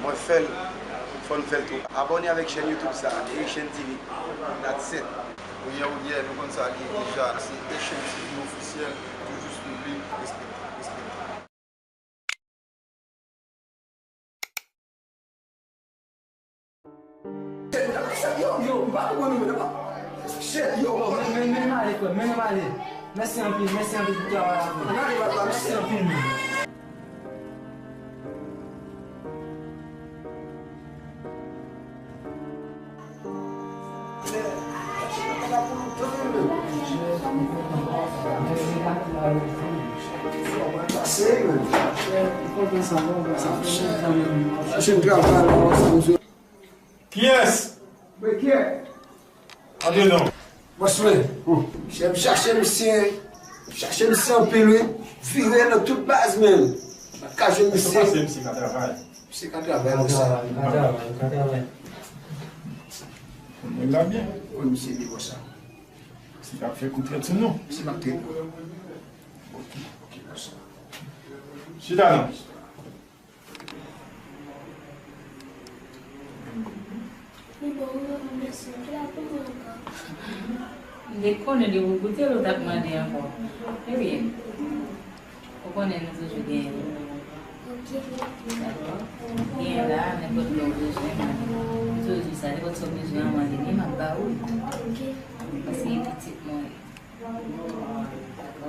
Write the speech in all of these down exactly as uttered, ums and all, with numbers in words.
Mwen fè l, fò n fè l tou. Abòne avèk chèn YouTube sa, Haitian T V. That's it. Ouyè, ouyè, nou konn sa l ye deja. Se Haitian T V ofisyèl, toujou swiv li. Respè, respè. Yo, yo, m pa konprann ou menm. Shit, yo. Bon, men, men, men m ale, frè, men m ale. Mèsi anpil, mèsi anpil pou travay la, frè. Mèsi anpil, men. Kiyès? Antre non. Bòs mwen, m chache misye, m chache misye anpil wi. Vire nan tout baz men. M pa ka jwenn misye. Misye ka travay. Misye ka travay, bòs. Ka travay, ka travay. Mwen la byen. Wi, misye byen, bòs. Misye ka fè kou trèt sou nou. Misye pa trèt. Ok, ok, bòs. Chita non. M te konnen depi w goute l, ou t ap mande ankò. Ebyen, ou konnen nou toujou genyen. Dakò? Genyen la, nenpòt lè w bezwen, mande. M toujou di w sa, nenpòt sa w bezwen an, mande m, m ap ba ou. Paske e pitit mwen. Dakò?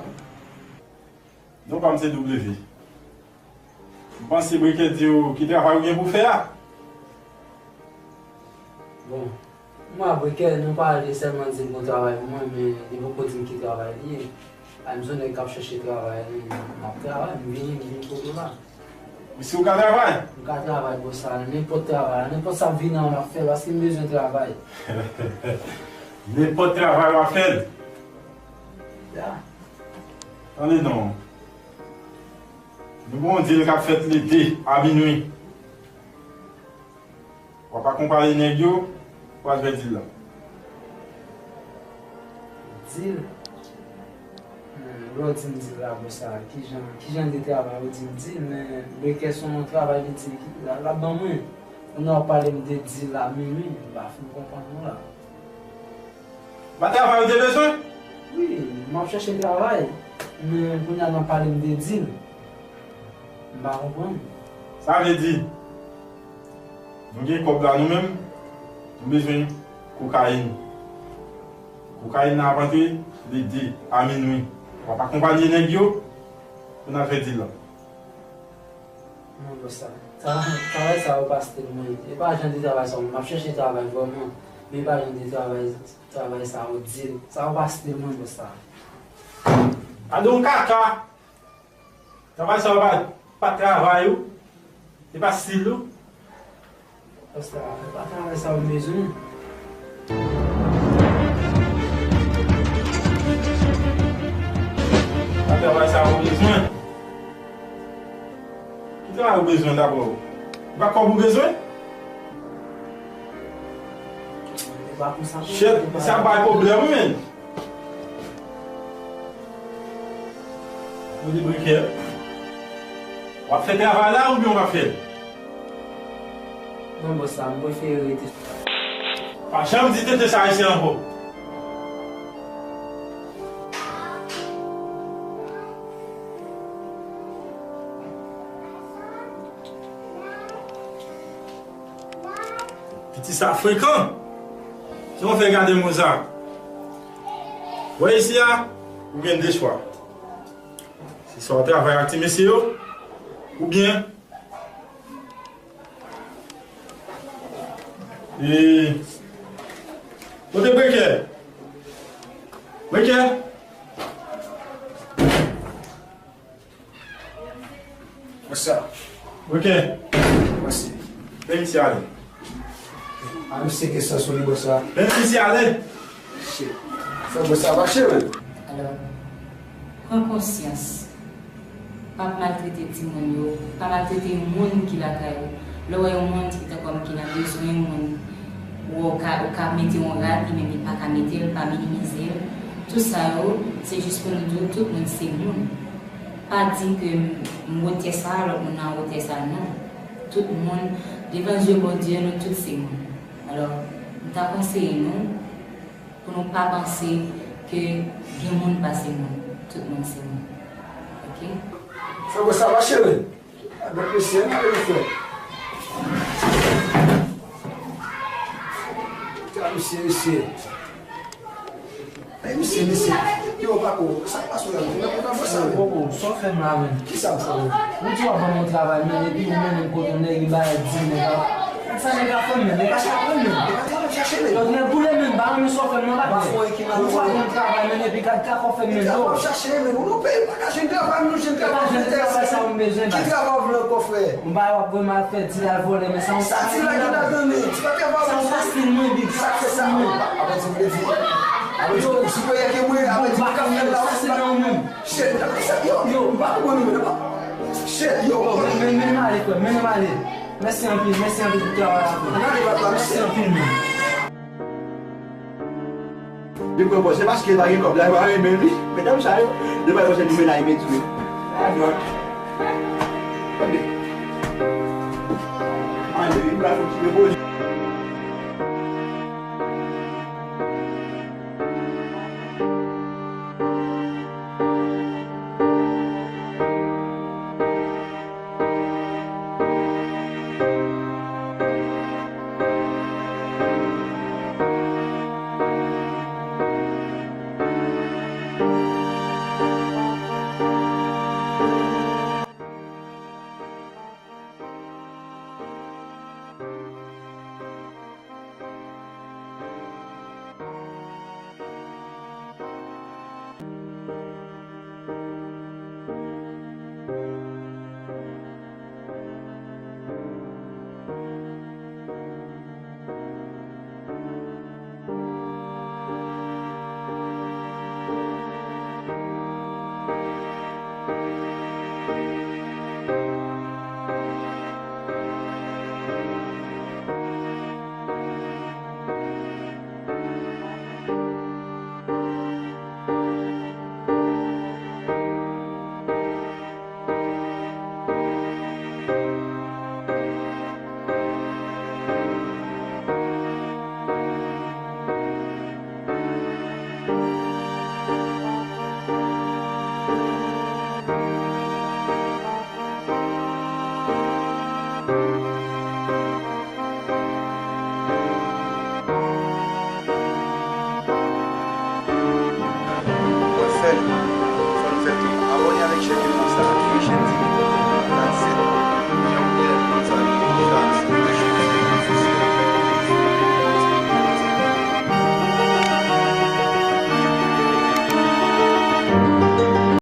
Non pa m se W. M panse Brikè di w ki travay ou gen pou fè a. Bon, mwen a Brikè, nou pale sèlman di l gon travay pou mwen, men li poko di m ki travay li ye. A, m se yon nèg k ap chèche travay, m ap travay, m vini, m vin kote w la. Misye ou ka travay? M ka travay, bòs, sa, nenpòt travay, nenpòt sa k vini an, m ap fè l, paske m bezwen travay. Nenpòt travay w ap fè l? Ya. Tande non. Nou gen yon deal k ap fèt le de a minwi. W ap akonpaye nèg yo pou al fè deal la. Deal? Hmm, lè w di m deal la, bòs, sa, kijan, kijan de travay ou di m deal, men Brikè se yon travay li di l ap ban mwen. Kounye a w ap pale m de deal a minwi, m pa fin konprann ou la. Ba travay ou te bezwen? Wi, m ap chèche travay. Men kounye a n ap pale m de deal. M pa konprann. Sa vle di, nou gen kòb la nou menm, nou bezwen kokayin. Kokayin nan ap antre de de a minwi. W ap akonpanye nèg yo pou n al fè deal la. Non, bòs, sa, sa, travay sa yo pa style mwen. E pa jan de travay sa yo, m ap chèche travay vrèman. Men e pa jan de travay, travay sa yo deal. Sa yo pa style mwen, bòs, sa. Gade yon kaka. Travay sa yo pa, pa travay ou. E pa style ou. Bòs, sa, pa travay sa yo bezwen. Pa travay sa yo bezwen. Ki travay ou bezwen dabò? E pa kòb ou bezwen? E pa konsa. Shit, sa bay pwoblèm wi, menn. Ou di Brikè, w ap fè travay la oubyen w p ap fè l? Non, bòs, sa, m prefere rete. Pa janm di tenten sa ayisyen ankò. Piti sa frekan. Kijan w fè gade moun sa? Wè isi a, ou gen de chwa. Se swa w travay ak ti mesye yo, oubyen, e, kote Brikè? Brikè? What's up? Brikè. What's it? Fè misye ale. A, misye gen sans sou li, bòs la. Fè misye ale. Shit. Fè bòs la fache, man. Alò, pran konsyans. Pa maltrete timoun yo. Pa maltrete moun ki lakay ou. Lè w wè yon moun ki tankou m ki nan bezwen, yon moun, ou wè w ka, ou ka mete yon rad, li menm li pa ka mete l, pa minimize l. Tout sa yo, se jis pou nou di w, tout moun se moun. Pa di ke m, m wotè sa, lòt moun nan wotè sa, non. Tout moun, devan zye Bondye, nou tout se moun. Alò, m ta konseye nou pou nou pa panse ke gen moun pase moun. Tout moun se moun. Oke? Sa va, sa va, cheri? Avèk mesye, n ale, mesye. Sa, mesye, mesye. Ey, mesye, mesye. Yo, Pako, sa k pase w la, menm? Ou nan bon sa, menm? Poko, sa w fè m la, menm? Kisa m fè w? Ou di w ap ban m yon travay, menm, epi ou mennen m kote yon nèg, li bay di nèg la. Sa nèg la fè m, menm? Nèg la chape m, menm? Nèg la chape m, chache, menm. Yo, nèg boule, menm, ba m sa w fè m nan, patnè. Ou di w ap ban m travay, menm, epi gad ka fè m, menm, yo. Nèg la chache, menm. Ou nan peyi, pa ka jwenn travay, nou jwenn travay. E pa jwenn travay sa ou m bezwen, baz. Ki travay ou vle ankò, frè? Yon bagay w ap voye m al fè, di l al vòlè, men sa yon... Sa di la ki nan dan li, ti pa travay. Sa yon fasil mwen, big. Sa fè sa, mwen. Apre di m vle di. Apre di m sou peye ke mwen, apre di m ka fè la. Sa se nan ou menm. Shit, yo, yo, m pa konprann ou, men, shit, yo. Yo, men, men, men m ale, frè, men m ale. Mèsi anpil, mèsi anpil pou travay la, frè. Mèsi anpil, men. Li pran pòz, se paske l pa gen kòb la, li pa renmen li. Medam sa yo, li pa konn se li menaj men tou. Tande. Tande, li pa fouti de boz.